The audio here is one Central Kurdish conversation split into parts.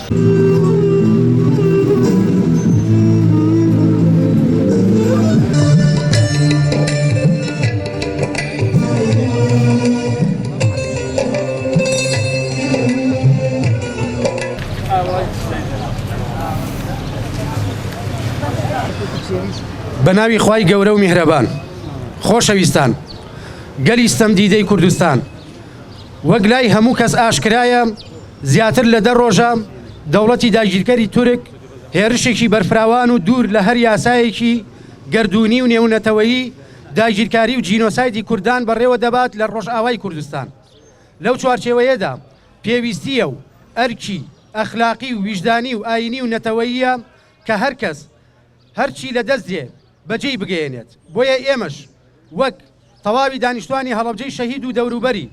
بە ناوی خوای گەورە و میهرەبان. خۆشەویستان، گەلی ستەمدیدەی کوردستان، وەک لای هەموو کەس ئاشکرایە زیاتر لە دە ڕۆژە دەوڵەتی داگیرکەری تورک هێرشێکی بەرفراوان و دوور لە هەر یاسایەکی گەردوونی و نێونەتەوەیی داگیرکاری و جینۆسایدی کوردان بەڕێوە دەبات لە ڕۆژئاوای کوردستان. لەو چوارچێوەیەدا پێویستییە و ئەرکی ئەخلاقی و ویژدانی و ئایینی و نەتەوەییە کە هەر کەس هەرچی لە دەست دێ بەجێی بگەیەنێت. بۆیە ئێمەش وەک تەواوی دانیشتوانی هەڵەبجەی شەهید و دەوروبەری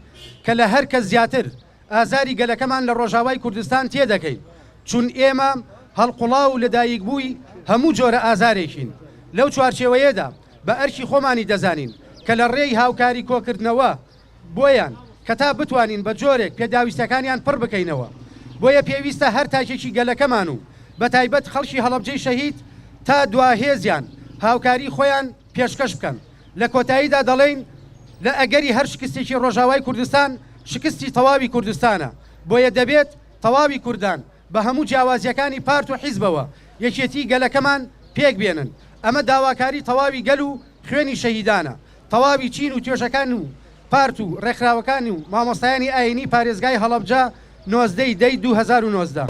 کە لە هەر کەس زیاتر ئازاری گەلەکەمان لە ڕۆژاوای کوردستان تێدەگەین چون ئێمە هەڵقوڵاو و لەدایکبووی هەموو جۆرە ئازارێکین لەو چوارچێوەیەدا بە ئەرکی خۆمانی دەزانین کە لە ڕێی هاوکاری کۆکردنەوە بۆیان کە تا بتوانین بە جۆرێک پێداویستەکانیان پڕ بکەینەوە بۆیە پێویستە هەر تاکێکی گەلەکەمان و بەتایبەت خەڵکی هەڵەبجەی شەهید تا دوا هێزیان هاوکاری خۆیان پێشکەش بکەن لە کۆتاییدا دەڵێین لە ئەگەری هەر شکستێکی ڕۆژاوای کوردستان شکستی تەواوی کوردستانە بۆیە دەبێت تەواوی کوردان بە هەموو جیاوازیەکانی پارت و حیزبەوە یەکێتی گەلەکەمان پێک بێنن ئەمە داواکاری تەواوی گەل و خوێنی شەهیدانە تەواوی چین و توێژەکان و پارت و ڕێکخراوەکان و مامۆستایانی ئایینی پارێزگای هەڵەبجە 19 ی دەی 2019.